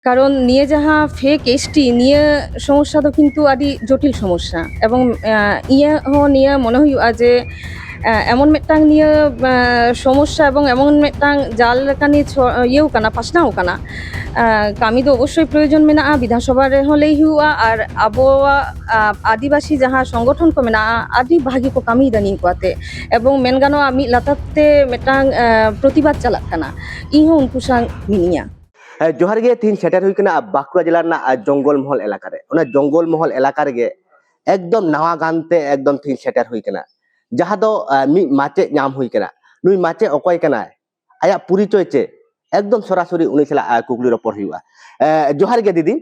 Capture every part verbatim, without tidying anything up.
ᱠᱟᱨᱚᱱ ᱱᱤᱭᱟᱹ ᱡᱟᱦᱟᱸ ᱯᱷᱮᱠ ᱮᱥᱴᱤ, ᱱᱤᱭᱟᱹ ᱥᱚᱢᱚᱥᱥᱟ ᱫᱚ ᱠᱤᱱᱛᱩ ᱟᱹᱰᱤ ᱡᱚᱴᱤᱞ ᱥᱚᱢᱚᱥᱥᱟ᱾ ᱮᱵᱚᱝ, ᱟᱸ, ᱤᱧᱟᱹᱜ ᱦᱚᱸ ᱱᱤᱭᱟᱹ ᱢᱚᱱᱮ ᱦᱩᱭᱩᱜᱼᱟ ᱡᱮ, ᱟᱸ, ᱮᱢᱚᱱ ᱢᱤᱫᱴᱟᱝ ᱱᱤᱭᱟᱹ, ᱟᱸ, ᱥᱚᱢᱚᱥᱥᱟ ᱮᱵᱚᱝ ᱮᱢᱚᱱ ᱢᱤᱫᱴᱟᱝ ᱡᱟᱞ ᱞᱮᱠᱟᱱᱤᱡ ᱪᱷᱚ-, ᱤᱭᱟᱹᱣ ᱠᱟᱱᱟ, ᱯᱟᱥᱱᱟᱣ ᱠᱟᱱᱟ᱾ ᱟᱸ, ᱠᱟᱹᱢᱤ ᱫᱚ ᱚᱵᱚᱥᱥᱳᱭ ᱯᱨᱚᱭᱳᱡᱚᱱ ᱢᱮᱱᱟᱜᱼᱟ, ᱵᱤᱫᱷᱟᱱ ᱥᱚᱵᱷᱟ ᱨᱮᱦᱚᱸ ᱞᱟᱹᱭ ᱦᱩᱭᱩᱜᱼᱟ, ᱟᱨ ᱟᱵᱚᱣᱟᱜ, ᱟᱸ, ᱟᱹᱫᱤᱵᱟᱹᱥᱤ ᱡᱟᱦᱟᱸ ᱥᱚᱝᱜᱚᱴᱷᱚᱱ ᱠᱚ ᱢᱮᱱᱟᱜᱼᱟ, ᱟᱹᱰᱤ ᱵᱷᱟᱹᱜᱤ ᱠᱚ ᱠᱟᱹᱢᱤᱭᱮᱫᱟ ᱱᱤᱭᱟᱹ ᱠᱚ ᱟᱛᱮ᱾ ᱮᱵᱚᱝ ᱢᱮᱱ ᱜᱟᱱᱚᱜᱼᱟ, ᱢᱤᱫ ᱞᱟᱛᱟᱨ ᱛᱮ ᱢᱤᱫᱴᱟᱝ, ᱟᱸ, ᱯᱨᱚᱛᱤᱵᱟᱫ ᱪᱟᱞᱟᱜ ᱠᱟᱱᱟ᱾ ᱤᱧ ᱦᱚᱸ ᱩᱱᱠᱩ ᱥᱟᱶ ᱢᱤᱱᱟᱹᱧᱟ᱾ ᱦᱮᱸ, ᱡᱚᱦᱟᱨ ᱜᱮ᱾ ᱛᱤᱦᱤᱧ ᱥᱮᱴᱮᱨ ᱦᱩᱭ ᱠᱟᱱᱟ ᱵᱟᱸᱠᱩᱲᱟ ᱡᱮᱞᱟ ᱨᱮᱱᱟᱜ, ᱟ, ᱡᱚᱝᱜᱚᱞ ᱢᱚᱦᱚᱞ ᱮᱞᱟᱠᱟ ᱨᱮ᱾ ᱚᱱᱟ ᱡᱚᱝᱜᱚᱞ ᱢᱚᱦᱚᱞ ᱮᱞᱟᱠᱟ ᱨᱮᱜᱮ ᱮᱠᱫᱚᱢ ᱱᱟᱣᱟ ᱜᱟᱱ ᱛᱮ ᱮᱠᱫᱚᱢ ᱛᱤᱦᱤᱧ ᱥᱮᱴᱮᱨ ᱦᱩᱭ ᱠᱟᱱᱟ, ᱡᱟᱦᱟᱸ ᱫᱚ, ᱟ, ᱢᱤᱫ ᱢᱟᱪᱮᱫ ᱧᱟᱢ ᱦᱩᱭ ᱠᱟᱱᱟ᱾ ᱱᱩᱭ ᱢᱟᱪᱮᱫ ᱚᱠᱚᱭ ᱠᱟᱱᱟᱭ, ᱟᱭᱟᱜ ᱯᱚᱨᱤᱪᱚᱭ ᱪᱮᱫ, ᱮᱠᱫᱚᱢ ᱥᱚᱨᱟᱥᱚᱨᱤ ᱩᱱᱤ ᱥᱟᱞᱟᱜ, ᱟ, ᱠᱩᱠᱞᱤ ᱨᱚᱯᱚᱲ ᱦᱩᱭᱩᱜᱼᱟ᱾ ᱮ, ᱡᱚᱦᱟᱨ ᱜᱮ ᱫᱤᱫᱤ᱾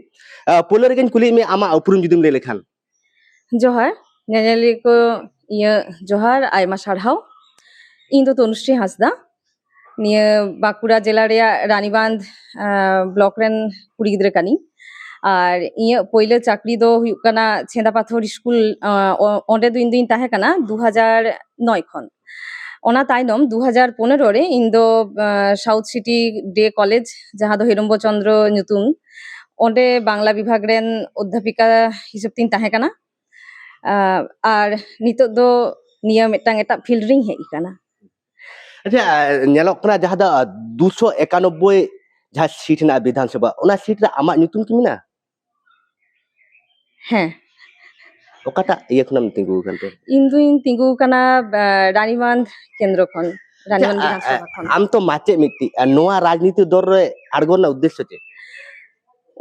ᱟ, ᱯᱳᱭᱞᱳ ᱨᱮᱜᱮᱧ ᱠᱩᱞᱤᱭᱮᱫ ᱢᱮᱭᱟ, ᱟᱢᱟᱜ ᱩᱯᱨᱩᱢ ᱡᱩᱫᱤᱢ ᱞᱟᱹᱭ ᱞᱮᱠᱷᱟᱱ᱾ ᱡᱚᱦᱟᱨ, ᱧᱮᱧᱮᱞᱤᱭᱟᱹ ᱠᱚ, ᱤᱭᱟᱹ, ᱡᱚᱦᱟᱨ, ᱟᱭᱢᱟ ᱥᱟᱨᱦᱟᱣ᱾ ᱤᱧ ᱫᱚ ᱛᱚᱱᱩᱥᱨᱤ ᱦᱟᱸᱥᱫᱟ, ᱱᱤᱭᱟᱹ ᱵᱟᱸᱠᱩᱲᱟ ᱡᱮᱞᱟ ᱨᱮᱭᱟᱜ ᱨᱟᱱᱤᱵᱟᱸᱫᱷ, ᱟᱸ, ᱵᱞᱚᱠ ᱨᱮᱱ ᱠᱩᱲᱤ ᱜᱤᱫᱽᱨᱟᱹ ᱠᱟᱹᱱᱟᱹᱧ᱾ ᱟᱨ ᱤᱧᱟᱹᱜ ᱯᱳᱭᱞᱳ ᱪᱟᱹᱠᱨᱤ ᱫᱚ ᱦᱩᱭᱩᱜ ᱠᱟᱱᱟ ᱪᱷᱮᱸᱫᱟ ᱯᱟᱛᱷᱚᱨ ᱥᱠᱩᱞ, ᱟᱸ, ᱚ-, ᱚᱸᱰᱮ ᱫᱚ ᱤᱧ ᱫᱩᱧ ᱛᱟᱦᱮᱸ ᱠᱟᱱᱟ ᱫᱩ ᱦᱟᱡᱟᱨ ᱱᱚᱭ ᱠᱷᱚᱱ᱾ ᱚᱱᱟ ᱛᱟᱭᱱᱚᱢ ᱫᱩ ᱦᱟᱡᱟᱨ ᱯᱚᱱᱮᱨᱚ ᱨᱮ ᱤᱧ ᱫᱚ, ᱟᱸ, ᱥᱟᱣᱩᱛᱷ ᱥᱤᱴᱤ ᱰᱮ ᱠᱚᱞᱮᱡᱽ, ᱡᱟᱦᱟᱸ ᱫᱚ ᱦᱮᱨᱚᱢᱵᱚ ᱪᱚᱱᱫᱨᱚ ᱧᱩᱛᱩᱢ, ᱚᱸᱰᱮ ᱵᱟᱝᱞᱟ ᱵᱤᱵᱷᱟᱜᱽ ᱨᱮᱱ ᱚᱫᱽᱫᱷᱟᱯᱤᱠᱟ ᱦᱤᱥᱟᱹᱵ ᱛᱤᱧ ᱛᱟᱦᱮᱸ ᱠᱟᱱᱟ᱾ ᱟᱨ ᱱᱤᱛᱚᱜ ᱫᱚ ᱱᱤᱭᱟᱹ ᱢᱤᱫᱴᱟᱝ ᱮᱴᱟᱜ ᱯᱷᱤᱞᱰ ᱨᱤᱧ ᱦᱮᱡ ᱟᱠᱟᱱᱟ᱾ ᱟᱪᱪᱷᱟ, ᱧᱮᱞᱚᱜ ᱠᱟᱱᱟ ᱡᱟᱦᱟᱸ ᱫᱚ ᱫᱩᱥᱚ ᱮᱠᱟᱱᱚᱵᱵᱳᱭ ᱡᱟᱦᱟᱸ ᱥᱤᱴ ᱦᱮᱱᱟᱜᱼᱟ ᱵᱤᱫᱷᱟᱱ ᱥᱚᱵᱷᱟ, ᱚᱱᱟ ᱥᱤᱴ ᱨᱮ ᱟᱢᱟᱜ ᱧᱩᱛᱩᱢ ᱠᱤ ᱢᱮᱱᱟᱜᱼᱟ? ᱦᱮᱸ᱾ ᱚᱠᱟᱴᱟᱜ ᱤᱭᱟᱹ ᱠᱷᱚᱱᱮᱢ ᱛᱤᱸᱜᱩ ᱟᱠᱟᱱ ᱛᱮ? ᱤᱧ ᱫᱩᱧ ᱛᱤᱸᱜᱩ ᱟᱠᱟᱱᱟ, ᱟ, ᱨᱟᱱᱤᱵᱟᱸᱫᱷ ᱠᱮᱱᱫᱨᱚ ᱠᱷᱚᱱ, ᱨᱟᱱᱤᱵᱟᱸᱫᱷ ᱟᱪᱪᱷᱟ, ᱵᱤᱫᱷᱟᱱ ᱥᱚᱵᱷᱟ ᱠᱷᱚᱱ᱾ ᱟᱢ ᱛᱚ ᱢᱟᱪᱮᱫ ᱢᱤᱫᱴᱤᱡ, ᱟᱨ ᱱᱚᱣᱟ ᱨᱟᱡᱽᱱᱤᱛᱤ ᱫᱚᱞ ᱨᱮ ᱟᱬᱜᱚ ᱨᱮᱱᱟᱜ ᱩᱫᱽᱫᱮᱥᱥᱚ ᱪᱮᱫ?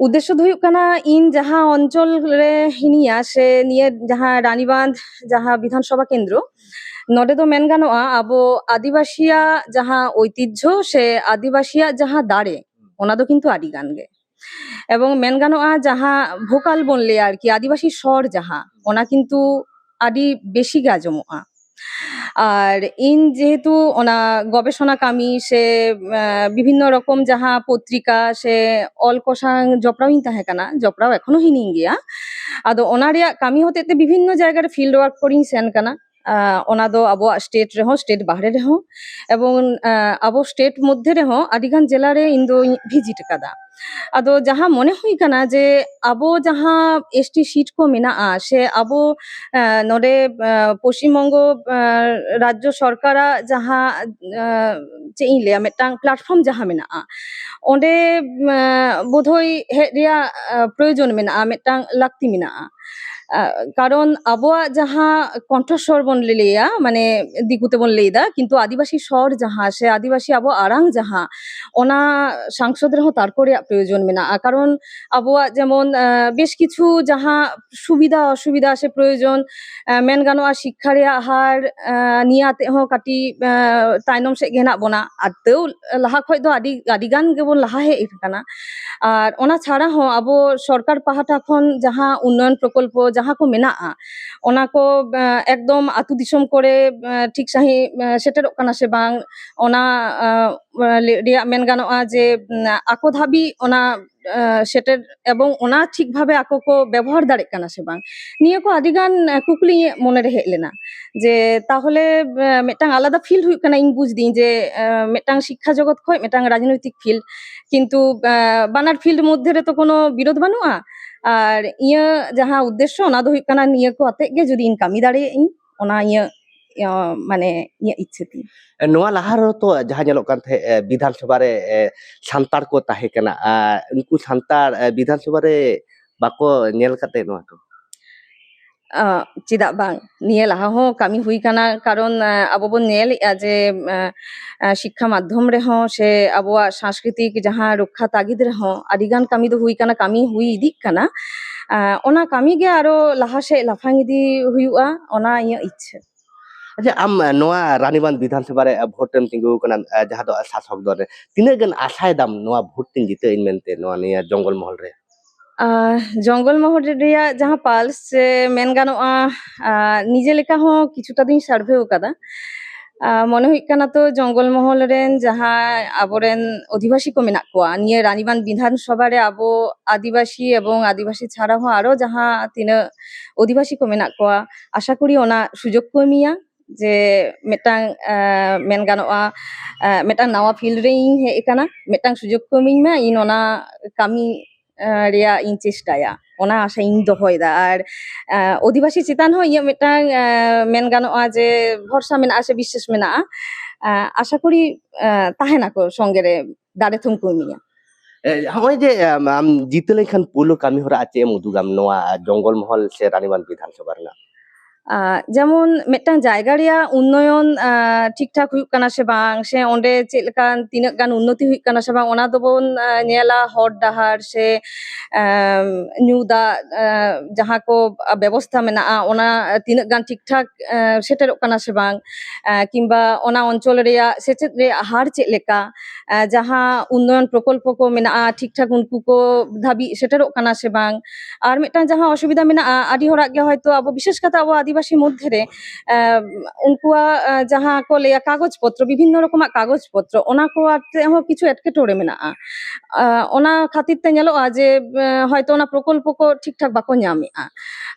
ᱩᱫᱽᱫᱮᱥᱥᱚ ᱫᱚ ᱦᱩᱭᱩᱜ ᱠᱟᱱᱟ, ᱤᱧ ᱡᱟᱦᱟᱸ ᱚᱧᱪᱚᱞ ᱨᱮ ᱦᱤᱱᱟᱹᱧᱟ, ᱥᱮ ᱱᱤᱭᱟᱹ ᱡᱟᱦᱟᱸ ᱨᱟᱱᱤᱵᱟᱸᱫᱷ ᱡᱟᱦᱟᱸ ᱵᱤᱫᱷᱟᱱ ᱥᱚᱵᱷᱟ ᱠᱮᱱᱫᱨᱚ, ᱱᱚᱰᱮ ᱫᱚ ᱢᱮᱱ ᱜᱟᱱᱚᱜᱼᱟ, ᱟᱵᱚ ᱟᱹᱫᱤᱵᱟᱹᱥᱤᱭᱟᱜ ᱡᱟᱦᱟᱸ ᱳᱭᱛᱤᱡᱽᱡᱷᱚ ᱥᱮ ᱟᱹᱫᱤᱵᱟᱹᱥᱤᱭᱟᱜ ᱡᱟᱦᱟᱸ ᱫᱟᱲᱮ, ᱚᱱᱟ ᱫᱚ ᱠᱤᱱᱛᱩ ᱟᱹᱰᱤ ᱜᱟᱱ ᱜᱮ᱾ ᱮᱵᱚᱝ ᱢᱮᱱ ᱜᱟᱱᱚᱜᱼᱟ, ᱡᱟᱦᱟᱸ ᱵᱷᱳᱠᱟᱞ ᱵᱚᱱ ᱞᱟᱹᱭᱟ ᱟᱨᱠᱤ, ᱟᱹᱫᱤᱵᱟᱹᱥᱤ ᱥᱚᱨ ᱡᱟᱦᱟᱸ, ᱚᱱᱟ ᱠᱤᱱᱛᱩ ᱟᱹᱰᱤ ᱵᱮᱥᱤ ᱜᱮ ᱟᱸᱡᱚᱢᱚᱜᱼᱟ᱾ ᱟᱨ ᱤᱧ ᱡᱮᱦᱮᱛᱩ ᱚᱱᱟ ᱜᱚᱵᱮᱥᱚᱱᱟ ᱠᱟᱹᱢᱤ ᱥᱮ, ᱮᱸ, ᱵᱤᱵᱷᱤᱱᱱᱚ ᱨᱚᱠᱚᱢ ᱡᱟᱦᱟᱸ ᱯᱚᱛᱨᱤᱠᱟ ᱥᱮ ᱚᱞ ᱠᱚ ᱥᱟᱶ ᱡᱚᱯᱲᱟᱣ ᱤᱧ ᱛᱟᱦᱮᱸ ᱠᱟᱱᱟ, ᱡᱚᱯᱲᱟᱣ ᱮᱠᱷᱚᱱᱳ ᱦᱤᱱᱟᱹᱧ ᱜᱮᱭᱟ᱾ ᱟᱫᱚ ᱚᱱᱟ ᱨᱮᱭᱟᱜ ᱠᱟᱹᱢᱤ ᱦᱚᱛᱮᱡ ᱛᱮ ᱵᱤᱵᱷᱤᱱᱱᱚ ᱡᱟᱭᱜᱟ ᱨᱮ ᱯᱷᱤᱞᱰ ᱣᱟᱨᱠ ᱠᱚᱨᱮᱧ ᱥᱮᱱ ᱠᱟᱱᱟ᱾ ᱚᱱᱟ ᱫᱚ ᱟᱵᱚᱣᱟᱜ ᱥᱴᱮᱴ ᱨᱮᱦᱚᱸ, ᱥᱴᱮᱴ ᱵᱟᱦᱨᱮ ᱨᱮᱦᱚᱸ, ᱮᱵᱚᱝ ᱟᱵᱚ ᱥᱴᱮᱴ ᱢᱚᱫᱽᱫᱷᱮ ᱨᱮᱦᱚᱸ ᱟᱹᱰᱤᱜᱟᱱ ᱡᱮᱞᱟ ᱨᱮ ᱤᱧ ᱫᱚᱧ ᱵᱷᱤᱡᱤᱴ ᱟᱠᱟᱫᱟ᱾ ᱟᱫᱚ ᱡᱟᱦᱟᱸ ᱢᱚᱱᱮ ᱦᱩᱭ ᱠᱟᱱᱟ ᱡᱮ ᱟᱵᱚ ᱡᱟᱦᱟᱸ ᱮᱥ ᱴᱤ ᱥᱤᱴ ᱠᱚ ᱢᱮᱱᱟᱜᱼᱟ, ᱥᱮ ᱟᱵᱚ ᱱᱚᱰᱮ ᱯᱚᱥᱪᱤᱢ ᱵᱚᱝᱜᱚ ᱨᱟᱡᱽᱡᱚ ᱥᱚᱨᱠᱟᱨᱟᱜ ᱡᱟᱦᱟᱸ, ᱪᱮᱫ ᱤᱧ ᱞᱟᱹᱭᱟ, ᱢᱤᱫᱴᱟᱝ ᱯᱞᱟᱴᱯᱷᱚᱨᱢ ᱡᱟᱦᱟᱸ ᱢᱮᱱᱟᱜᱼᱟ, ᱚᱸᱰᱮ ᱵᱳᱫᱷᱚᱭ ᱦᱮᱡ ᱨᱮᱭᱟᱜ ᱯᱨᱚᱭᱳᱡᱚᱱ ᱢᱮᱱᱟᱜᱼᱟ, ᱢᱤᱫᱴᱟᱝ ᱞᱟᱹᱠᱛᱤ ᱢᱮᱱᱟᱜᱼᱟ᱾ ᱠᱟᱨᱚᱱ ᱟᱵᱚᱣᱟᱜ ᱡᱟᱦᱟᱸ ᱠᱚᱱᱴᱷᱚᱥᱣᱚᱨ ᱵᱚᱱ ᱞᱟᱹᱭᱟ, ᱢᱟᱱᱮ ᱫᱤᱠᱩ ᱛᱮᱵᱚᱱ ᱞᱟᱹᱭᱫᱟ, ᱠᱤᱱᱛᱩ ᱟᱹᱫᱤᱵᱟᱹᱥᱤ ᱥᱚᱨ ᱡᱟᱦᱟᱸ, ᱥᱮ ᱟᱹᱫᱤᱵᱟᱹᱥᱤ ᱟᱵᱚᱣᱟᱜ ᱟᱲᱟᱝ ᱡᱟᱦᱟᱸ, ᱚᱱᱟ ᱥᱟᱝᱥᱚᱫ ᱨᱮᱦᱚᱸ ᱛᱟᱨᱠᱚ ᱨᱮᱭᱟᱜ ᱯᱨᱚᱭᱳᱡᱚᱱ ᱢᱮᱱᱟᱜᱼᱟ᱾ ᱠᱟᱨᱚᱱ ᱟᱵᱚᱣᱟᱜ ᱡᱮᱢᱚᱱ ᱵᱮᱥ ᱠᱤᱪᱷᱩ ᱡᱟᱦᱟᱸ ᱥᱩᱵᱤᱫᱷᱟ ᱚᱥᱩᱵᱤᱫᱷᱟ ᱥᱮ ᱯᱨᱚᱭᱳᱡᱚᱱ, ᱢᱮᱱ ᱜᱟᱱᱚᱜᱼᱟ, ᱥᱤᱠᱠᱷᱟ ᱨᱮᱭᱟᱜ ᱦᱟᱨ ᱱᱤᱭᱟᱹ ᱟᱛᱮ ᱦᱚᱸ ᱠᱟᱹᱴᱤᱡ ᱛᱟᱭᱱᱚᱢ ᱥᱮᱫ ᱜᱮ ᱦᱮᱱᱟᱜ ᱵᱚᱱᱟ᱾ ᱟᱨ ᱛᱟᱹᱣ ᱞᱟᱦᱟ ᱠᱷᱚᱱ ᱫᱚ ᱟᱹᱰᱤ, ᱟᱹᱰᱤ ᱜᱟᱱ ᱜᱮᱵᱚᱱ ᱞᱟᱦᱟ ᱦᱮᱡ ᱟᱠᱟᱱᱟ᱾ ᱟᱨ ᱚᱱᱟ ᱪᱷᱟᱲᱟ ᱦᱚᱸ ᱟᱵᱚ ᱥᱚᱨᱠᱟᱨ ᱯᱟᱦᱴᱟ ᱠᱷᱚᱱ ᱡᱟᱦᱟᱸ ᱩᱱᱱᱚᱭᱚᱱ ᱯᱨᱚᱠᱚᱞᱯᱚ ᱡᱟᱦᱟᱸ ᱠᱚ ᱢᱮᱱᱟᱜᱼᱟ, ᱚᱱᱟ ᱠᱚ ᱮᱠᱫᱚᱢ ᱟᱹᱛᱩ ᱫᱤᱥᱚᱢ ᱠᱚᱨᱮ ᱴᱷᱤᱠ ᱥᱟᱺᱦᱤᱡ ᱥᱮᱴᱮᱨᱚᱜ ᱠᱟᱱᱟ ᱥᱮ ᱵᱟᱝ, ᱚᱱᱟ ᱨᱮᱭᱟᱜ ᱢᱮᱱ ᱜᱟᱱᱚᱜᱼᱟ ᱡᱮ ᱟᱠᱚ ᱫᱷᱟᱹᱵᱤᱡ ᱚᱱᱟ ᱥᱮᱴᱮᱨ ᱮᱵᱚᱝ ᱚᱱᱟ ᱴᱷᱤᱠ ᱵᱷᱟᱵᱮ ᱟᱠᱚ ᱠᱚ ᱵᱮᱵᱚᱦᱟᱨ ᱫᱟᱲᱮᱭᱟᱜ ᱠᱟᱱᱟ ᱥᱮ ᱵᱟᱝ, ᱱᱤᱭᱟᱹ ᱠᱚ ᱟᱹᱰᱤ ᱜᱟᱱ ᱠᱩᱠᱞᱤ ᱤᱧᱟᱹᱜ ᱢᱚᱱᱮᱨᱮ ᱦᱮᱡ ᱞᱮᱱᱟ᱾ ᱡᱮ ᱛᱟᱦᱚᱞᱮ ᱢᱤᱫᱴᱟᱝ ᱟᱞᱟᱫᱟ ᱯᱷᱤᱞ ᱦᱩᱭᱩᱜ ᱠᱟᱱᱟ, ᱤᱧ ᱵᱩᱡᱽ ᱫᱤᱧ ᱡᱮ ᱢᱤᱫᱴᱟᱝ ᱥᱤᱠᱠᱷᱟ ᱡᱚᱜᱚᱛ ᱠᱷᱚᱱ ᱢᱤᱫᱴᱟᱝ ᱨᱟᱡᱽᱱᱳᱭᱛᱤᱠ ᱯᱷᱤᱞ, ᱠᱤᱱᱛᱩ ᱵᱟᱱᱟᱨ ᱯᱷᱤᱞᱰ ᱢᱚᱫᱽᱫᱷᱮ ᱨᱮᱛᱚ ᱠᱳᱱᱳ ᱵᱤᱨᱳᱫᱷ ᱵᱟᱹᱱᱩᱜᱼᱟ᱾ ᱟᱨ ᱤᱧᱟᱹᱜ ᱡᱟᱦᱟᱸ ᱩᱫᱽᱫᱮᱥᱥᱚ, ᱚᱱᱟ ᱫᱚ ᱦᱩᱭᱩᱜ ᱠᱟᱱᱟ ᱱᱤᱭᱟᱹ ᱠᱚ ᱟᱛᱮᱜ ᱜᱮ ᱡᱩᱫᱤ ᱤᱧ ᱠᱟᱹᱢᱤ ᱫᱟᱲᱮᱭᱟᱜ ᱤᱧ, ᱚᱱᱟ ᱤᱧᱟᱹᱜ ᱢᱟᱱᱮ ᱤᱧᱟᱹᱜ ᱤᱪᱪᱷᱟᱹ ᱛᱤᱧ᱾ ᱱᱚᱣᱟ ᱞᱟᱦᱟ ᱨᱮᱛᱚ ᱡᱟᱦᱟᱸ ᱧᱮᱞᱚᱜ ᱠᱟᱱ ᱛᱟᱦᱮᱸᱫ, ᱵᱤᱫᱷᱟᱱ ᱥᱚᱵᱷᱟ ᱨᱮ ᱥᱟᱱᱛᱟᱲ ᱠᱚ ᱛᱟᱦᱮᱸ ᱠᱟᱱᱟ, ᱩᱱᱠᱩ ᱥᱟᱱᱛᱟᱲ ᱵᱤᱫᱷᱟᱱ ᱥᱚᱵᱷᱟ ᱨᱮ ᱵᱟᱠᱚ ᱧᱮᱞ ᱠᱟᱛᱮ ᱱᱚᱣᱟ ᱠᱚ? ᱪᱮᱫᱟᱜ ᱵᱟᱝ, ᱱᱤᱭᱟᱹ ᱞᱟᱦᱟ ᱦᱚᱸ ᱠᱟᱹᱢᱤ ᱦᱩᱭ ᱠᱟᱱᱟ᱾ ᱠᱟᱨᱚᱱ ᱟᱵᱚ ᱵᱚᱱ ᱧᱮᱞᱮᱫᱼᱟ ᱡᱮ ᱥᱤᱠᱠᱷᱟ ᱢᱟᱫᱽᱫᱷᱚᱢ ᱨᱮᱦᱚᱸ ᱥᱮ ᱟᱵᱚᱣᱟᱜ ᱥᱟᱝᱥᱠᱨᱤᱛᱤᱠ ᱡᱟᱦᱟᱸ ᱨᱚᱠᱠᱷᱟ ᱛᱟᱜᱤᱫ ᱨᱮᱦᱚᱸ ᱟᱹᱰᱤ ᱜᱟᱱ ᱠᱟᱹᱢᱤ ᱫᱚ ᱦᱩᱭ ᱠᱟᱱᱟ, ᱠᱟᱹᱢᱤ ᱦᱩᱭ ᱤᱫᱤᱜ ᱠᱟᱱᱟ᱾ ᱚᱱᱟ ᱠᱟᱹᱢᱤ ᱜᱮ ᱟᱨᱚ ᱞᱟᱦᱟ ᱥᱮᱫ ᱞᱟᱯᱷᱟᱝ ᱤᱫᱤ ᱦᱩᱭᱩᱜᱼᱟ, ᱚᱱᱟ ᱤᱧᱟᱹᱜ ᱤᱪᱪᱷᱟᱹ᱾ ᱟᱪᱪᱷᱟ, ᱟᱢ ᱱᱚᱣᱟ ᱨᱟᱱᱤᱵᱟᱸᱫᱷ ᱵᱤᱫᱷᱟᱱ ᱥᱚᱵᱷᱟ ᱨᱮ ᱵᱷᱳᱴ ᱮᱢ ᱛᱤᱸᱜᱩ ᱟᱠᱟᱱᱟ, ᱡᱟᱦᱟᱸ ᱫᱚ ᱥᱟᱥᱚᱠ ᱫᱚᱞ ᱨᱮ, ᱛᱤᱱᱟᱹᱜ ᱜᱟᱱ ᱟᱥᱟᱭ ᱫᱟᱢ ᱱᱚᱣᱟ ᱵᱷᱳᱴ ᱛᱤᱧ ᱡᱤᱛᱟᱹᱜ ᱟᱹᱧ ᱢᱮᱱᱛᱮ ᱱᱚᱣᱟ ᱱᱤᱭᱟᱹ ᱡᱚᱝᱜᱚᱞ ᱢᱚᱦᱚᱞ ᱨᱮ? ᱡᱚᱝᱜᱚᱞ ᱢᱚᱦᱚᱞ ᱨᱮᱭᱟᱜ ᱡᱟᱦᱟᱸ ᱯᱟᱞᱥ ᱥᱮ ᱢᱮᱱ ᱜᱟᱱᱚᱜᱼᱟ, ᱱᱤᱡᱮ ᱞᱮᱠᱟ ᱦᱚᱸ ᱠᱤᱪᱷᱩᱴᱟ ᱫᱚᱧ ᱥᱟᱨᱵᱷᱮ ᱟᱠᱟᱫᱟ᱾ ᱟᱨ ᱢᱚᱱᱮ ᱦᱩᱭᱩᱜ ᱠᱟᱱᱟ ᱛᱚ, ᱡᱚᱝᱜᱚᱞ ᱢᱚᱦᱚᱞ ᱨᱮᱱ ᱡᱟᱦᱟᱸ ᱟᱵᱚᱨᱮᱱ ᱚᱫᱷᱤᱵᱟᱥᱤ ᱠᱚ ᱢᱮᱱᱟᱜ ᱠᱚᱣᱟ, ᱱᱤᱭᱟᱹ ᱨᱟᱱᱤᱵᱟᱸᱫᱷ ᱵᱤᱫᱷᱟᱱ ᱥᱚᱵᱷᱟ ᱨᱮ ᱟᱵᱚ ᱟᱹᱫᱤᱵᱟᱹᱥᱤ ᱮᱵᱚᱝ ᱟᱹᱫᱤᱵᱟᱹᱥᱤ ᱪᱷᱟᱲᱟ ᱦᱚᱸ ᱟᱨᱚ ᱡᱟᱦᱟᱸ ᱛᱤᱱᱟᱹᱜ ᱚᱫᱷᱤᱵᱟᱹᱥᱤ ᱠᱚ ᱢᱮᱱᱟᱜ ᱠᱚᱣᱟ, ᱟᱥᱟ ᱠᱚᱨᱤ ᱚᱱᱟ ᱥᱩᱡᱳᱜᱽ ᱠᱚ ᱮᱢᱤᱧᱟ᱾ ᱡᱮ ᱢᱤᱫᱴᱟᱝ, ᱟᱸ, ᱢᱮᱱ ᱜᱟᱱᱚᱜᱼᱟ, ᱟᱸ, ᱢᱤᱫᱴᱟᱝ ᱱᱟᱣᱟ ᱯᱷᱤᱞᱰ ᱨᱮ ᱤᱧ ᱦᱮᱡ ᱟᱠᱟᱱᱟ, ᱢᱤᱫᱴᱟᱝ ᱥᱩᱡᱳᱜᱽ ᱠᱚ ᱮᱢᱤᱧ ᱢᱟ, ᱤᱧ ᱚᱱᱟ ᱠᱟᱹᱢᱤ, ᱟᱸ, ᱨᱮᱭᱟᱜ ᱤᱧ ᱪᱮᱥᱴᱟᱭᱟ, ᱚᱱᱟ ᱟᱥᱟ ᱤᱧ ᱫᱚᱦᱚᱭᱮᱫᱟ᱾ ᱟᱨ, ᱟᱸ, ᱚᱫᱷᱤᱵᱟᱹᱥᱤ ᱪᱮᱛᱟᱱ ᱦᱚᱸ ᱤᱧᱟᱹᱜ ᱢᱤᱫᱴᱟᱝ, ᱟᱸ, ᱢᱮᱱ ᱜᱟᱱᱚᱜᱼᱟ ᱡᱮ ᱵᱷᱚᱨᱥᱟ ᱢᱮᱱᱟᱜᱼᱟ ᱥᱮ ᱵᱤᱥᱥᱟᱹᱥ ᱢᱮᱱᱟᱜᱼᱟ᱾ ᱟᱸ, ᱟᱥᱟ ᱠᱚᱨᱤ, ᱟᱸ, ᱛᱟᱦᱮᱱᱟᱠᱚ ᱥᱚᱸᱜᱮ ᱨᱮ, ᱫᱟᱲᱮ ᱛᱷᱩᱢ ᱠᱚ ᱮᱢᱤᱧᱟ᱾ ᱮ, ᱦᱚᱸᱜᱼᱚᱭ ᱡᱮ, ᱟᱢ, ᱟᱢ ᱡᱤᱛᱟᱹ ᱞᱮᱱᱠᱷᱟᱱ ᱯᱳᱭᱞᱳ ᱠᱟᱹᱢᱤ ᱦᱚᱨᱟ ᱟᱨ ᱪᱮᱫ ᱮᱢ ᱩᱫᱩᱜᱟᱢ ᱱᱚᱣᱟ ᱡᱚᱝᱜᱚᱞ ᱢᱚᱦᱚᱞ ᱥᱮ ᱨᱟᱱᱤᱵᱟᱸᱫᱷ ᱵᱤᱫᱷᱟᱱ ᱥᱚᱵᱷᱟ ᱨᱮᱱᱟᱜ? ᱟᱸ, ᱡᱮᱢᱚᱱ ᱢᱤᱫᱴᱟᱝ ᱡᱟᱭᱜᱟ ᱨᱮᱭᱟᱜ ᱩᱱᱱᱚᱭᱚᱱ, ᱟᱸ, ᱴᱷᱤᱠ ᱴᱷᱟᱠ ᱦᱩᱭᱩᱜ ᱠᱟᱱᱟ ᱥᱮ ᱵᱟᱝ, ᱥᱮ ᱚᱸᱰᱮ ᱪᱮᱫ ᱞᱮᱠᱟ ᱛᱤᱱᱟᱹᱜ ᱜᱟᱱ ᱩᱱᱱᱚᱛᱤ ᱦᱩᱭᱩᱜ ᱠᱟᱱᱟ ᱥᱮ ᱵᱟᱝ, ᱚᱱᱟ ᱫᱚᱵᱚᱱ, ᱟᱸ, ᱧᱮᱞᱟ ᱦᱚᱨ ᱰᱟᱦᱟᱨ ᱥᱮ, ᱟᱸ, ᱧᱩ ᱫᱟᱜ, ᱟᱸ, ᱡᱟᱦᱟᱸ ᱠᱚ ᱵᱮᱵᱚᱥᱛᱷᱟ ᱢᱮᱱᱟᱜᱼᱟ, ᱚᱱᱟ ᱛᱤᱱᱟᱹᱜ ᱜᱟᱱ ᱴᱷᱤᱠ ᱴᱷᱟᱠ, ᱟᱸ, ᱥᱮᱴᱮᱨᱚᱜ ᱠᱟᱱᱟ ᱥᱮ ᱵᱟᱝ, ᱟᱸ, ᱠᱤᱝᱵᱟ ᱚᱱᱟ ᱚᱧᱪᱚᱞ ᱨᱮᱭᱟᱜ ᱥᱮᱪᱮᱫ ᱨᱮᱭᱟᱜ ᱦᱟᱨ ᱪᱮᱫ ᱞᱮᱠᱟ, ᱟᱸ, ᱡᱟᱦᱟᱸ ᱩᱱᱱᱚᱭᱚᱱ ᱯᱨᱚᱠᱚᱞᱯᱚ ᱠᱚ ᱢᱮᱱᱟᱜᱼᱟ, ᱴᱷᱤᱠ ᱴᱷᱟᱠ ᱩᱱᱠᱩ ᱠᱚ ᱫᱷᱟᱹᱵᱤᱡ ᱥᱮᱴᱮᱨᱚᱜ ᱠᱟᱱᱟ ᱥᱮ ᱵᱟᱝ, ᱟᱨ ᱢᱤᱫᱴᱟᱝ ᱡᱟᱦᱟᱸ ᱚᱥᱩᱵᱤᱫᱷᱟ ᱢᱮᱱᱟᱜᱼᱟ, ᱟᱹᱰᱤ ᱦᱚᱲᱟᱜ ᱜᱮ ᱦᱚᱭᱛᱳ ᱟᱵᱚ, ᱵᱤᱥᱮᱥ ᱠᱟᱛᱮ ᱟᱵᱚ ᱟᱹᱫᱤᱵᱟᱹᱥᱤ ᱢᱚᱫᱽᱫᱷᱮ ᱨᱮ, ᱮᱸ, ᱩᱱᱠᱩᱣᱟᱜ, ᱮᱸ, ᱡᱟᱦᱟᱸ ᱠᱚ ᱞᱟᱹᱭᱟ ᱠᱟᱜᱚᱡᱽ ᱯᱚᱛᱨᱚ, ᱵᱤᱵᱷᱤᱱᱱᱚ ᱨᱚᱠᱚᱢᱟᱜ ᱠᱟᱜᱚᱡᱽ ᱯᱚᱛᱨᱚ, ᱚᱱᱟ ᱠᱚ ᱟᱛᱮ ᱦᱚᱸ ᱠᱤᱪᱷᱩ ᱮᱴᱠᱮᱴᱚᱬᱮ ᱢᱮᱱᱟᱜᱼᱟ᱾ ᱮᱸ, ᱚᱱᱟ ᱠᱷᱟᱹᱛᱤᱨ ᱛᱮ ᱧᱮᱞᱚᱜᱼᱟ ᱡᱮ, ᱮᱸ, ᱦᱚᱭᱛᱳ ᱚᱱᱟ ᱯᱨᱚᱠᱚᱞᱯᱚ ᱠᱚ ᱴᱷᱤᱠ ᱴᱷᱟᱠ ᱵᱟᱠᱚ ᱧᱟᱢᱮᱫᱼᱟ᱾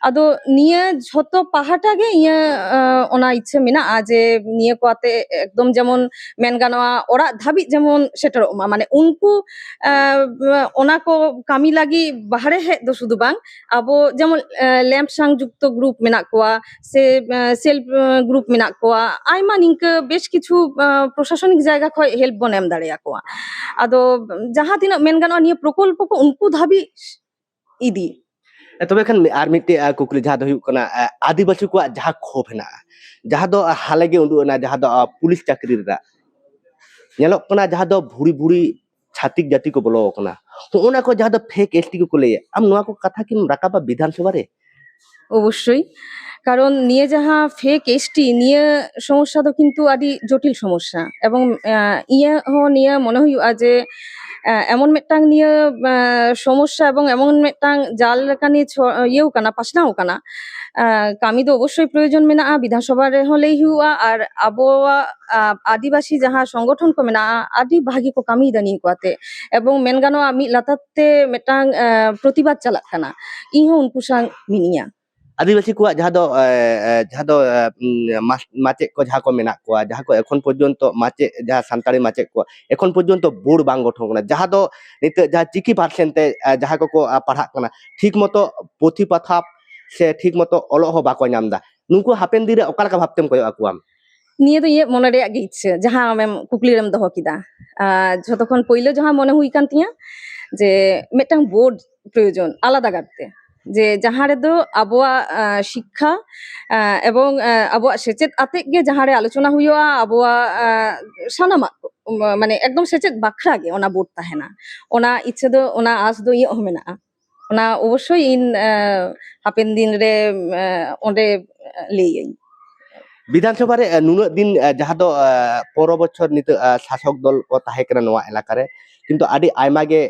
ᱟᱫᱚ ᱱᱤᱭᱟᱹ ᱡᱷᱚᱛᱚ ᱯᱟᱦᱴᱟ ᱜᱮ ᱤᱧᱟᱹᱜ, ᱮᱸ, ᱚᱱᱟ ᱤᱪᱪᱷᱟᱹ ᱢᱮᱱᱟᱜᱼᱟ ᱡᱮ ᱱᱤᱭᱟᱹ ᱠᱚ ᱟᱛᱮ ᱮᱠᱫᱚᱢ ᱡᱮᱢᱚᱱ ᱢᱮᱱ ᱜᱟᱱᱚᱜᱼᱟ ᱚᱲᱟᱜ ᱫᱷᱟᱹᱵᱤᱡ ᱡᱮᱢᱚᱱ ᱥᱮᱴᱮᱨᱚᱜ ᱢᱟ, ᱢᱟᱱᱮ ᱩᱱᱠᱩ, ᱮᱸ, ᱚᱱᱟ ᱠᱚ ᱠᱟᱹᱢᱤ ᱞᱟᱹᱜᱤᱫ ᱵᱟᱦᱨᱮ ᱦᱮᱡ ᱫᱚ ᱥᱩᱫᱷᱩ ᱵᱟᱝ, ᱟᱵᱚ ᱡᱮᱢᱚᱱ, ᱮᱸ, ᱞᱮᱢᱯ ᱥᱟᱝ ᱡᱩᱠᱛᱚ ᱜᱨᱩᱯ ᱢᱮᱱᱟᱜ ᱠᱚᱣᱟ ᱥᱮ, ᱮᱸ, ᱥᱮᱞᱯ, ᱮᱸ, ᱜᱨᱩᱯ ᱢᱮᱱᱟᱜ ᱠᱚᱣᱟ, ᱟᱭᱢᱟ ᱱᱤᱝᱠᱟᱹ ᱵᱮᱥ ᱠᱤᱪᱷᱩ, ᱮᱸ, ᱯᱨᱚᱥᱟᱥᱚᱱᱤᱠ ᱡᱟᱭᱜᱟ ᱠᱷᱚᱱ ᱦᱮᱞᱯ ᱵᱚᱱ ᱮᱢ ᱫᱟᱲᱮᱭᱟᱠᱚᱣᱟ᱾ ᱟᱫᱚ ᱡᱟᱦᱟᱸ ᱛᱤᱱᱟᱹᱜ ᱢᱮᱱ ᱜᱟᱱᱚᱜᱼᱟ ᱱᱤᱭᱟᱹ ᱯᱨᱚᱠᱚᱞᱯᱚ ᱠᱚ ᱩᱱᱠᱩ ᱫᱷᱟᱹᱵᱤᱡ ᱤᱫᱤ᱾ ᱮ, ᱛᱚᱵᱮ ᱠᱷᱟᱱ ᱟᱨ ᱢᱤᱫᱴᱮᱡ, ᱟ, ᱠᱩᱠᱞᱤ, ᱡᱟᱦᱟᱸ ᱫᱚ ᱦᱩᱭᱩᱜ ᱠᱟᱱᱟ, ᱟ, ᱟᱹᱫᱤᱵᱟᱹᱥᱤ ᱠᱚᱣᱟᱜ ᱡᱟᱦᱟᱸ ᱠᱷᱳᱵᱷ ᱦᱮᱱᱟᱜᱼᱟ, ᱡᱟᱦᱟᱸ ᱫᱚ, ᱟ, ᱦᱟᱞᱮ ᱜᱮ ᱩᱰᱩᱠ ᱮᱱᱟ, ᱡᱟᱦᱟᱸ ᱫᱚ, ᱟ, ᱯᱩᱞᱤᱥ ᱪᱟᱹᱠᱨᱤ ᱨᱮᱱᱟᱜ ᱧᱮᱞᱚᱜ ᱠᱟᱱᱟ, ᱡᱟᱦᱟᱸ ᱫᱚ ᱵᱷᱩᱲᱤ ᱵᱷᱩᱲᱤ ᱪᱷᱟᱹᱛᱤᱠ ᱡᱟᱹᱛᱤ ᱠᱚ ᱵᱚᱞᱚ ᱟᱠᱟᱱᱟ, ᱦᱚᱸᱜᱼᱚ ᱱᱟ ᱠᱚ ᱡᱟᱦᱟᱸ ᱫᱚ ᱯᱷᱮᱠ ᱮᱥ ᱴᱤ ᱠᱚᱠᱚ ᱞᱟᱹᱭᱟ, ᱟᱢ ᱱᱚᱣᱟ ᱠᱚ ᱠᱟᱛᱷᱟ ᱠᱤᱢ ᱨᱟᱠᱟᱵᱟ ᱵᱤᱫᱷᱟᱱ ᱥᱚᱵᱷᱟ ᱨᱮ? ᱚᱵᱚᱥᱥᱳᱭ, ᱠᱟᱨᱚᱱ ᱱᱤᱭᱟᱹ ᱡᱟᱦᱟᱸ ᱯᱷᱮᱠ ᱮᱥ ᱴᱤ, ᱱᱤᱭᱟᱹ ᱥᱚᱢᱚᱥᱥᱟ ᱫᱚ ᱠᱤᱱᱛᱩ ᱟᱹᱰᱤ ᱡᱚᱴᱤᱞ ᱥᱚᱢᱚᱥᱥᱟ, ᱮᱵᱚᱝ, ᱟ, ᱤᱧᱟᱹᱜ ᱦᱚᱸ ᱱᱤᱭᱟᱹ ᱢᱚᱱᱮ ᱦᱩᱭᱩᱜᱼᱟ ᱡᱮ ᱮᱢᱚᱱ ᱢᱤᱫᱴᱟᱝ ᱱᱤᱭᱟᱹ ᱥᱚᱢᱚᱥᱥᱟ ᱮᱵᱚᱝ ᱮᱢᱚᱱ ᱢᱤᱫᱴᱟᱝ ᱡᱟᱞ ᱞᱮᱠᱟ ᱱᱤᱭᱟᱹ ᱤᱭᱟᱹ ᱠᱟᱱᱟ, ᱯᱟᱥᱱᱟᱣ ᱠᱟᱱᱟ᱾ ᱠᱟᱹᱢᱤ ᱫᱚ ᱚᱵᱚᱥᱥᱳᱭ ᱯᱨᱚᱭᱳᱡᱚᱱ ᱢᱮᱱᱟᱜᱼᱟ, ᱵᱤᱫᱷᱟᱱᱥᱚᱵᱷᱟ ᱨᱮᱦᱚᱸ ᱞᱟᱹᱭ ᱦᱩᱭᱩᱜᱼᱟ, ᱟᱨ ᱟᱵᱚᱣᱟᱜ ᱟᱹᱫᱤᱵᱟᱹᱥᱤ ᱡᱟᱦᱟᱸ ᱥᱚᱝᱜᱚᱴᱷᱚᱱ ᱠᱚ ᱢᱮᱱᱟᱜᱼᱟ, ᱟᱹᱰᱤ ᱵᱷᱟᱹᱜᱤ ᱠᱚ ᱠᱟᱹᱢᱤᱭᱮᱫᱟ ᱱᱤᱭᱟᱹ ᱠᱚ ᱟᱛᱮ, ᱮᱵᱚᱝ ᱢᱮᱱ ᱜᱟᱱᱚᱜᱼᱟ ᱢᱤᱫ ᱞᱟᱛᱟᱨ ᱛᱮ ᱢᱤᱫᱴᱟᱝ ᱯᱨᱚᱛᱤᱵᱟᱫ ᱪᱟᱞᱟᱜ ᱠᱟᱱᱟ᱾ ᱤᱧ ᱦᱚᱸ ᱩᱱᱠᱩ ᱥᱟᱶ ᱢᱤᱱᱟᱹᱧᱟ᱾ ᱟᱹᱫᱤᱵᱟᱹᱥᱤ ᱠᱚᱣᱟᱜ ᱡᱟᱦᱟᱸ ᱫᱚ ᱡᱟᱦᱟᱸ ᱫᱚ ᱢᱟᱪᱮᱫ ᱠᱚ ᱡᱟᱦᱟᱸ ᱠᱚ ᱢᱮᱱᱟᱜ ᱠᱚᱣᱟ, ᱡᱟᱦᱟᱸ ᱠᱚ ᱮᱠᱷᱚᱱ ᱯᱚᱨᱡᱚᱱᱛᱚ ᱢᱟᱪᱮᱫ, ᱡᱟᱦᱟᱸ ᱥᱟᱱᱛᱟᱲᱤ ᱢᱟᱪᱮᱫ ᱠᱚ ᱮᱠᱷᱚᱱ ᱯᱚᱨᱡᱚᱱᱛᱚ ᱵᱳᱨᱰ ᱵᱟᱝ ᱜᱚᱴᱷᱚᱱ ᱠᱟᱱᱟ, ᱡᱟᱦᱟᱸ ᱫᱚ ᱱᱤᱛᱚᱜ ᱡᱟᱦᱟᱸ ᱪᱤᱠᱤ ᱵᱷᱟᱨᱥᱮᱱ ᱛᱮ ᱡᱟᱦᱟᱸ ᱠᱚᱠᱚ ᱯᱟᱲᱦᱟᱜ ᱠᱟᱱᱟ, ᱴᱷᱤᱠ ᱢᱚᱛᱚ ᱯᱩᱛᱷᱤ ᱯᱟᱛᱷᱟᱢ ᱥᱮ ᱴᱷᱤᱠ ᱢᱚᱛᱚ ᱚᱞᱚᱜ ᱦᱚᱸ ᱵᱟᱠᱚ ᱧᱟᱢ ᱮᱫᱟ᱾ ᱱᱩᱠᱩ ᱦᱟᱯᱮᱱ ᱫᱤᱱ ᱨᱮ ᱚᱠᱟ ᱞᱮᱠᱟ ᱵᱷᱟᱵᱽ ᱛᱮᱢ ᱠᱚᱭᱚᱜ ᱟᱠᱚᱣᱟᱢ? ᱱᱤᱭᱟᱹ ᱫᱚ ᱤᱧᱟᱹᱜ ᱢᱚᱱᱮ ᱨᱮᱭᱟᱜ ᱜᱮ ᱤᱪᱪᱷᱟᱹ, ᱡᱟᱦᱟᱸ ᱟᱢᱮᱢ ᱠᱩᱠᱞᱤ ᱨᱮᱢ ᱫᱚᱦᱚ ᱠᱮᱫᱟ᱾ ᱡᱷᱚᱛᱚ ᱠᱷᱚᱱ ᱯᱳᱭᱞᱳ ᱡᱟᱦᱟᱸ ᱢᱚᱱᱮ ᱦᱩᱭ ᱠᱟᱱ ᱛᱤᱧᱟᱹ ᱡᱮ ᱢᱤᱫᱴᱟᱝ ᱵᱳᱨᱰ ᱯᱨᱚᱭᱳᱡᱚᱱ ᱟᱞᱟᱫᱟ ᱠᱟᱨᱛᱮ, ᱡᱮ ᱡᱟᱦᱟᱸ ᱨᱮᱫᱚ ᱟᱵᱚᱣᱟᱜ ᱥᱤᱠᱠᱷᱟ ᱮᱵᱚᱝ ᱟᱵᱚᱣᱟᱜ ᱥᱮᱪᱮᱫ ᱟᱛᱮᱫ ᱜᱮ ᱡᱟᱦᱟᱸ ᱨᱮ ᱟᱞᱳᱪᱚᱱᱟ ᱦᱩᱭᱩᱜᱼᱟ, ᱟᱵᱚᱣᱟᱜ ᱥᱟᱱᱟᱢᱟᱜ ᱠᱚ, ᱢᱟᱱᱮ ᱮᱠᱫᱚᱢ ᱥᱮᱪᱮᱫ ᱵᱟᱠᱷᱨᱟ ᱜᱮ ᱚᱱᱟ ᱵᱳᱨᱰ ᱛᱟᱦᱮᱱᱟ᱾ ᱚᱱᱟ ᱤᱪᱪᱷᱟᱹ ᱫᱚ, ᱚᱱᱟ ᱟᱸᱥ ᱫᱚ ᱤᱧᱟᱹᱜ ᱦᱚᱸ ᱢᱮᱱᱟᱜᱼᱟ᱾ ᱚᱱᱟ ᱚᱵᱚᱥᱥᱳᱭ ᱤᱧ ᱦᱟᱯᱮᱱ ᱫᱤᱱ ᱨᱮ ᱚᱸᱰᱮ ᱞᱟᱹᱭᱟᱹᱧ᱾ ᱵᱤᱫᱷᱟᱱᱥᱚᱵᱷᱟ ᱨᱮ ᱱᱩᱱᱟᱹᱜ ᱫᱤᱱ ᱡᱟᱦᱟᱸ ᱫᱚ ᱯᱚᱱᱨᱚ ᱵᱚᱪᱷᱚᱨ ᱱᱤᱛᱚᱜ ᱥᱟᱥᱚᱠ ᱫᱚᱞ ᱠᱚ ᱛᱟᱦᱮᱸ ᱠᱟᱱᱟ ᱱᱚᱣᱟ ᱮᱞᱟᱠᱟ ᱨᱮ, ᱠᱤᱱᱛᱩ ᱟᱹᱰᱤ ᱟᱭᱢᱟ ᱜᱮ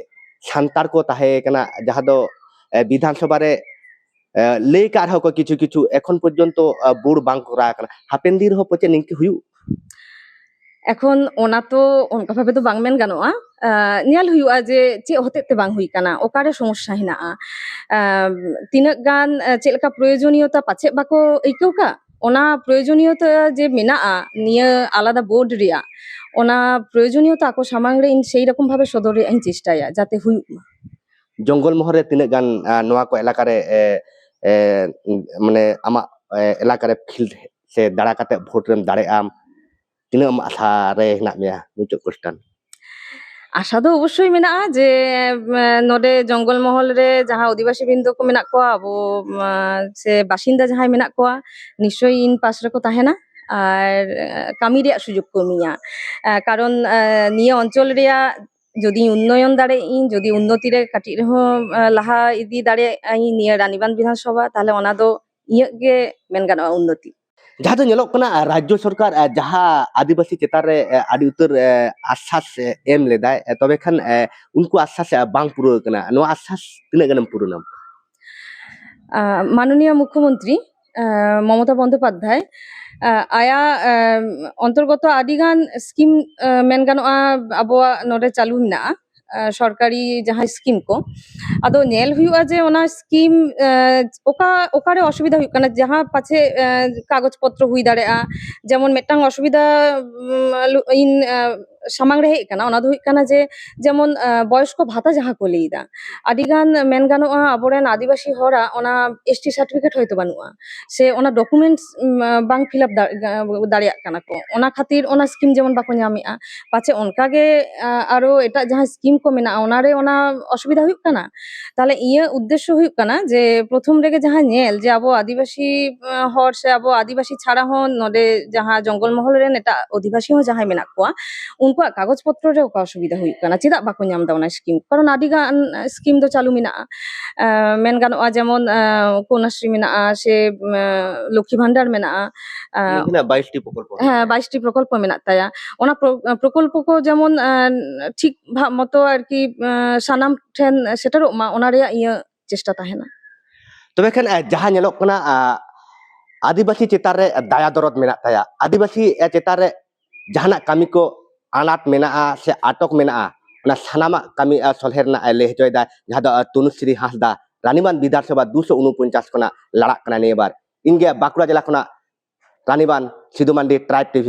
ᱥᱟᱱᱛᱟᱲ ᱠᱚ ᱛᱟᱦᱮᱸ ᱠᱟᱱᱟ, ᱡᱟᱦᱟᱸ ᱫᱚ ᱵᱤᱫᱷᱟᱱᱥᱚᱵᱷᱟ ᱨᱮ ᱞᱟᱹᱭ ᱠᱟᱜ ᱨᱮᱦᱚᱸ ᱠᱚ ᱠᱤᱪᱷᱩ ᱠᱤᱪᱷᱩ ᱮᱠᱷᱚᱱ ᱯᱚᱨᱡᱚᱱᱛᱚ ᱵᱳᱨᱰ ᱵᱟᱝ ᱠᱚᱨᱟᱣ ᱠᱟᱱᱟ᱾ ᱦᱟᱯᱮᱱ ᱫᱤᱱ ᱨᱮᱦᱚᱸ ᱯᱟᱪᱮᱫ ᱱᱤᱝᱠᱟᱹ ᱦᱩᱭᱩᱜ? ᱮᱠᱷᱚᱱ ᱚᱱᱟ ᱛᱚ ᱚᱱᱠᱟ ᱵᱷᱟᱵᱮ ᱫᱚ ᱵᱟᱝ ᱢᱮᱱ ᱜᱟᱱᱚᱜᱼᱟ, ᱧᱮᱞ ᱦᱩᱭᱩᱜᱼᱟ ᱡᱮ ᱪᱮᱫ ᱦᱚᱛᱮᱡ ᱛᱮ ᱵᱟᱝ ᱦᱩᱭ ᱠᱟᱱᱟ, ᱚᱠᱟᱨᱮ ᱥᱚᱢᱚᱥᱥᱟ ᱦᱮᱱᱟᱜᱼᱟ, ᱛᱤᱱᱟᱹᱜ ᱜᱟᱱ ᱪᱮᱫ ᱞᱮᱠᱟ ᱯᱨᱚᱭᱳᱡᱚᱱᱤᱭᱚᱛᱟ ᱯᱟᱪᱮᱫ ᱵᱟᱠᱚ ᱟᱹᱭᱠᱟᱹᱣ ᱠᱟᱜ, ᱚᱱᱟ ᱯᱨᱚᱭᱳᱡᱚᱱᱤᱭᱚᱛᱟ ᱡᱮ ᱢᱮᱱᱟᱜᱼᱟ ᱱᱤᱭᱟᱹ ᱟᱞᱟᱫᱟ ᱵᱳᱨᱰ ᱨᱮᱭᱟᱜ, ᱚᱱᱟ ᱯᱨᱚᱭᱳᱡᱚᱱᱤᱭᱚᱛᱟ ᱟᱠᱚ ᱥᱟᱢᱟᱝ ᱨᱮ ᱤᱧ ᱥᱮᱭ ᱨᱚᱠᱚᱢ ᱵᱷᱟᱵᱮ ᱥᱚᱫᱚᱨ ᱨᱮᱭᱟᱜ ᱤᱧ ᱪᱮᱥᱴᱟᱭᱟ ᱡᱟᱛᱮ ᱦᱩᱭᱩᱜ ᱢᱟ᱾ ᱡᱚᱝᱜᱚᱞ ᱢᱚᱦᱚᱞ ᱨᱮ ᱛᱤᱱᱟᱹᱜ ᱜᱟᱱ ᱱᱚᱣᱟ ᱠᱚ ᱮᱞᱟᱠᱟ ᱨᱮ ᱢᱟᱱᱮ ᱟᱢᱟᱜ ᱮᱞᱟᱠᱟ ᱨᱮ ᱯᱷᱤᱞᱰ ᱥᱮ ᱫᱟᱬᱟ ᱠᱟᱛᱮ ᱵᱷᱳᱴ ᱨᱮᱢ ᱫᱟᱲᱮᱭᱟᱜ ᱟᱢ, ᱛᱤᱱᱟᱹᱜ ᱮᱢ ᱟᱥᱟ ᱨᱮ ᱦᱮᱱᱟᱜ ᱢᱮᱭᱟ? ᱢᱩᱪᱟᱹᱫ ᱠᱚᱥᱪᱟᱱ᱾ ᱟᱥᱟ ᱫᱚ ᱚᱵᱚᱥᱥᱳᱭ ᱢᱮᱱᱟᱜᱼᱟ ᱡᱮ ᱱᱚᱰᱮ ᱡᱚᱝᱜᱚᱞ ᱢᱚᱦᱚᱞ ᱨᱮ ᱡᱟᱦᱟᱸ ᱚᱫᱷᱤᱵᱟᱥᱤ ᱵᱨᱤᱱᱫᱚ ᱠᱚ ᱢᱮᱱᱟᱜ ᱠᱚᱣᱟ, ᱟᱵᱚ ᱥᱮ ᱵᱟᱥᱤᱱᱫᱟ ᱡᱟᱦᱟᱸᱭ ᱢᱮᱱᱟᱜ ᱠᱚᱣᱟ, ᱱᱤᱥᱪᱳᱭ ᱤᱧ ᱯᱟᱥ ᱨᱮᱠᱚ ᱛᱟᱦᱮᱱᱟ᱾ ᱟᱨ ᱠᱟᱹᱢᱤ ᱨᱮᱭᱟᱜ ᱥᱩᱡᱳᱜᱽ ᱠᱚ ᱮᱢᱟᱹᱧᱟ᱾ ᱠᱟᱨᱚᱱ ᱱᱤᱭᱟᱹ ᱚᱧᱪᱚᱞ ᱨᱮᱭᱟᱜ ᱡᱩᱫᱤ ᱩᱱᱱᱚᱭᱚᱱ ᱫᱟᱲᱮᱭᱟᱜ ᱤᱧ, ᱡᱩᱫᱤ ᱩᱱᱱᱚᱛᱤ ᱨᱮ ᱠᱟᱹᱴᱤᱡ ᱨᱮᱦᱚᱸ ᱞᱟᱦᱟ ᱤᱫᱤ ᱫᱟᱲᱮᱭᱟᱜ ᱟᱹᱧ ᱱᱤᱭᱟᱹ ᱨᱟᱱᱤᱵᱟᱸᱫᱷ ᱵᱤᱫᱷᱟᱱ ᱥᱚᱵᱷᱟ, ᱛᱟᱦᱞᱮ ᱚᱱᱟ ᱫᱚ ᱤᱧᱟᱹᱜ ᱜᱮ ᱢᱮᱱ ᱜᱟᱱᱚᱜᱼᱟ ᱩᱱᱱᱚᱛᱤ᱾ ᱡᱟᱦᱟᱸ ᱫᱚ ᱧᱮᱞᱚᱜ ᱠᱟᱱᱟ, ᱨᱟᱡᱽᱡᱚ ᱥᱚᱨᱠᱟᱨ ᱡᱟᱦᱟᱸ ᱟᱹᱫᱤᱵᱟᱹᱥᱤ ᱪᱮᱛᱟᱱ ᱨᱮ ᱟᱹᱰᱤ ᱩᱛᱟᱹᱨ ᱟᱥᱥᱟᱥ ᱮ ᱮᱢ ᱞᱮᱫᱟᱭ, ᱛᱚᱵᱮ ᱠᱷᱟᱱ ᱩᱱᱠᱩ ᱟᱥᱥᱟᱥ ᱵᱟᱝ ᱯᱩᱨᱟᱹᱣ ᱠᱟᱱᱟ᱾ ᱱᱚᱣᱟ ᱟᱥᱥᱟᱥ ᱛᱤᱱᱟᱹᱜ ᱜᱟᱱᱮᱢ ᱯᱩᱨᱩᱱᱟ? ᱢᱟᱱᱚᱱᱤᱭᱟ ᱢᱩᱠᱷᱭᱚᱢᱚᱱᱛᱨᱤ ᱢᱚᱢᱚᱛᱟ ᱵᱚᱱᱫᱳᱯᱟᱫᱽᱫᱷᱟᱭ ᱟᱭᱟᱜ ᱚᱱᱛᱚᱨᱜᱚᱛᱚ ᱟᱹᱰᱤᱜᱟᱱ ᱥᱠᱤᱢ, ᱢᱮᱱ ᱜᱟᱱᱚᱜᱼᱟ, ᱟᱵᱚᱣᱟᱜ ᱱᱚᱰᱮ ᱪᱟᱹᱞᱩ ᱢᱮᱱᱟᱜᱼᱟ, ᱥᱚᱨᱠᱟᱨᱤ ᱡᱟᱦᱟᱸ ᱥᱠᱤᱢ ᱠᱚ᱾ ᱟᱫᱚ ᱧᱮᱞ ᱦᱩᱭᱩᱜᱼᱟ ᱡᱮ ᱚᱱᱟ ᱥᱠᱤᱢ ᱚᱠᱟ ᱚᱠᱟᱨᱮ ᱚᱥᱩᱵᱤᱫᱷᱟ ᱦᱩᱭᱩᱜ ᱠᱟᱱᱟ, ᱡᱟᱦᱟᱸ ᱯᱟᱪᱷᱮ ᱠᱟᱜᱚᱡᱽ ᱯᱚᱛᱨᱚ ᱦᱩᱭ ᱫᱟᱲᱮᱭᱟᱜᱼᱟ᱾ ᱡᱮᱢᱚᱱ ᱢᱤᱫᱴᱟᱝ ᱚᱥᱩᱵᱤᱫᱷᱟ ᱤᱧ ᱥᱟᱢᱟᱝ ᱨᱮ ᱦᱮᱡ ᱟᱠᱟᱱᱟ, ᱚᱱᱟ ᱫᱚ ᱦᱩᱭᱩᱜ ᱠᱟᱱᱟ ᱡᱮ ᱡᱮᱢᱚᱱ ᱵᱚᱭᱚᱥᱠᱚ ᱵᱷᱟᱛᱟ ᱡᱟᱦᱟᱸ ᱠᱚ ᱞᱟᱹᱭ ᱮᱫᱟ, ᱟᱹᱰᱤ ᱜᱟᱱ ᱢᱮᱱ ᱜᱟᱱᱚᱜᱼᱟ ᱟᱵᱚᱨᱮᱱ ᱟᱹᱫᱤᱵᱟᱹᱥᱤ ᱦᱚᱲᱟᱜ ᱚᱱᱟ ᱮᱥ ᱴᱤ ᱥᱟᱨᱴᱤᱯᱷᱤᱠᱮᱴ ᱦᱚᱭᱛᱳ ᱵᱟᱹᱱᱩᱜᱼᱟ, ᱥᱮ ᱚᱱᱟ ᱰᱚᱠᱩᱢᱮᱱᱴᱥ ᱵᱟᱝ ᱯᱷᱤᱞᱟᱯ ᱫᱟᱲᱮᱭᱟᱜ ᱠᱟᱱᱟ ᱠᱚ, ᱚᱱᱟ ᱠᱷᱟᱹᱛᱤᱨ ᱚᱱᱟ ᱥᱠᱤᱢ ᱡᱮᱢᱚᱱ ᱵᱟᱠᱚ ᱧᱟᱢᱮᱫᱼᱟ᱾ ᱯᱟᱪᱷᱮ ᱚᱱᱠᱟᱜᱮ ᱟᱨᱚ ᱮᱴᱟᱜ ᱡᱟᱦᱟᱸ ᱥᱠᱤᱢ ᱠᱚ ᱢᱮᱱᱟᱜᱼᱟ, ᱚᱱᱟᱨᱮ ᱚᱱᱟ ᱚᱥᱩᱵᱤᱫᱷᱟ ᱦᱩᱭᱩᱜ ᱠᱟᱱᱟ᱾ ᱛᱟᱦᱚᱞᱮ ᱤᱧᱟᱹᱜ ᱩᱫᱽᱫᱮᱥᱥᱚ ᱦᱩᱭᱩᱜ ᱠᱟᱱᱟ ᱡᱮ ᱯᱨᱚᱛᱷᱚᱢ ᱨᱮᱜᱮ ᱡᱟᱦᱟᱸ ᱧᱮᱞ ᱡᱮ ᱟᱵᱚ ᱟᱹᱫᱤᱵᱟᱹᱥᱤ ᱦᱚᱲ ᱥᱮ ᱟᱵᱚ ᱟᱹᱫᱤᱵᱟᱹᱥᱤ ᱪᱷᱟᱲᱟ ᱦᱚᱸ ᱱᱚᱰᱮ ᱡᱟᱦᱟᱸ ᱡᱚᱝᱜᱚᱞ ᱢᱚᱦᱚᱞ ᱨᱮᱱ ᱮᱴᱟᱜ ᱚᱫᱷᱤᱵᱟᱹᱥᱤ ᱦᱚᱸ ᱡᱟᱦᱟᱸᱭ ᱢᱮᱱᱟᱜ ᱠᱚᱣᱟ, ᱩᱱᱠᱩᱣᱟᱜ ᱠᱟᱜᱚᱡᱽ ᱯᱚᱛᱨᱚ ᱨᱮ ᱚᱠᱟ ᱚᱥᱩᱵᱤᱫᱷᱟ ᱦᱩᱭᱩᱜ ᱠᱟᱱᱟ, ᱪᱮᱫᱟᱜ ᱵᱟᱠᱚ ᱧᱟᱢ ᱮᱫᱟ ᱚᱱᱟ ᱥᱠᱤᱢ? ᱠᱟᱨᱚᱱ ᱟᱹᱰᱤ ᱜᱟᱱ ᱥᱠᱤᱢ ᱫᱚ ᱪᱟᱹᱞᱩ ᱢᱮᱱᱟᱜᱼᱟ᱾ ᱢᱮᱱ ᱜᱟᱱᱚᱜᱼᱟ ᱡᱮᱢᱚᱱ ᱠᱚᱱᱱᱟᱥᱨᱤ ᱢᱮᱱᱟᱜᱼᱟ, ᱥᱮ ᱞᱚᱠᱠᱷᱤ ᱵᱷᱟᱱᱰᱟᱨ ᱢᱮᱱᱟᱜᱼᱟ᱾ ᱵᱟᱭᱤᱥᱴᱤ ᱯᱨᱚᱠᱚᱞᱯᱚ᱾ ᱦᱮᱸ, ᱵᱟᱭᱤᱥᱴᱤ ᱯᱨᱚᱠᱚᱞᱯᱚ ᱢᱮᱱᱟᱜ ᱛᱟᱭᱟ᱾ ᱚᱱᱟ ᱯᱨᱚᱠᱚᱞᱯᱚ ᱠᱚ ᱡᱮᱢᱚᱱ ᱴᱷᱤᱠ ᱵᱷᱟᱵ ᱢᱚᱛᱚ ᱟᱨᱠᱤ ᱥᱟᱱᱟᱢ ᱴᱷᱮᱱ ᱥᱮᱴᱮᱨᱚᱜ ᱢᱟ, ᱚᱱᱟ ᱨᱮᱭᱟᱜ ᱤᱧᱟᱹᱜ ᱪᱮᱥᱴᱟ ᱛᱟᱦᱮᱱᱟ᱾ ᱛᱚᱵᱮ ᱠᱷᱟᱱ ᱡᱟᱦᱟᱸ ᱧᱮᱞᱚᱜ ᱠᱟᱱᱟ, ᱟᱹᱫᱤᱵᱟᱹᱥᱤ ᱪᱮᱛᱟᱱ ᱨᱮ ᱫᱟᱭᱟ ᱫᱚᱨᱚᱫ ᱢᱮᱱᱟᱜ ᱛᱟᱭᱟ, ᱟᱹᱫᱤᱵᱟᱹᱥᱤ ᱪᱮᱛᱟᱱ ᱨᱮ ᱡᱟᱦᱟᱱᱟᱜ ᱠᱟᱹᱢᱤ ᱠᱚ ᱟᱱᱟᱴ ᱢᱮᱱᱟᱜᱼᱟ ᱥᱮ ᱟᱴᱚᱠ ᱢᱮᱱᱟᱜᱼᱟ, ᱚᱱᱟ ᱥᱟᱱᱟᱢᱟᱜ ᱠᱟᱹᱢᱤ ᱥᱚᱞᱦᱮ ᱨᱮᱱᱟᱜ ᱮ ᱞᱟᱹᱭ ᱦᱚᱪᱚᱭᱮᱫᱟ, ᱡᱟᱦᱟᱸ ᱫᱚ ᱛᱚᱱᱩᱥᱨᱤ ᱦᱟᱸᱥᱫᱟ, ᱨᱟᱱᱤᱵᱟᱸᱫᱷ ᱵᱤᱫᱷᱟᱱᱥᱚᱵᱷᱟ ᱫᱩᱥᱚ ᱩᱱᱩᱯᱚᱧᱪᱟᱥ ᱠᱷᱚᱱᱟᱜ ᱞᱟᱲᱟᱜ ᱠᱟᱱᱟ ᱱᱤᱭᱟᱹ ᱵᱟᱨ᱾ ᱤᱧᱜᱮ ᱵᱟᱸᱠᱩᱲᱟ ᱡᱮᱞᱟ ᱠᱷᱚᱱᱟᱜ ᱨᱟᱱᱤᱵᱟᱸᱫᱷ, ᱥᱤᱫᱩ ᱢᱟᱱᱰᱤ, ᱴᱨᱟᱭᱤᱵᱽ ᱴᱤᱵᱷᱤ᱾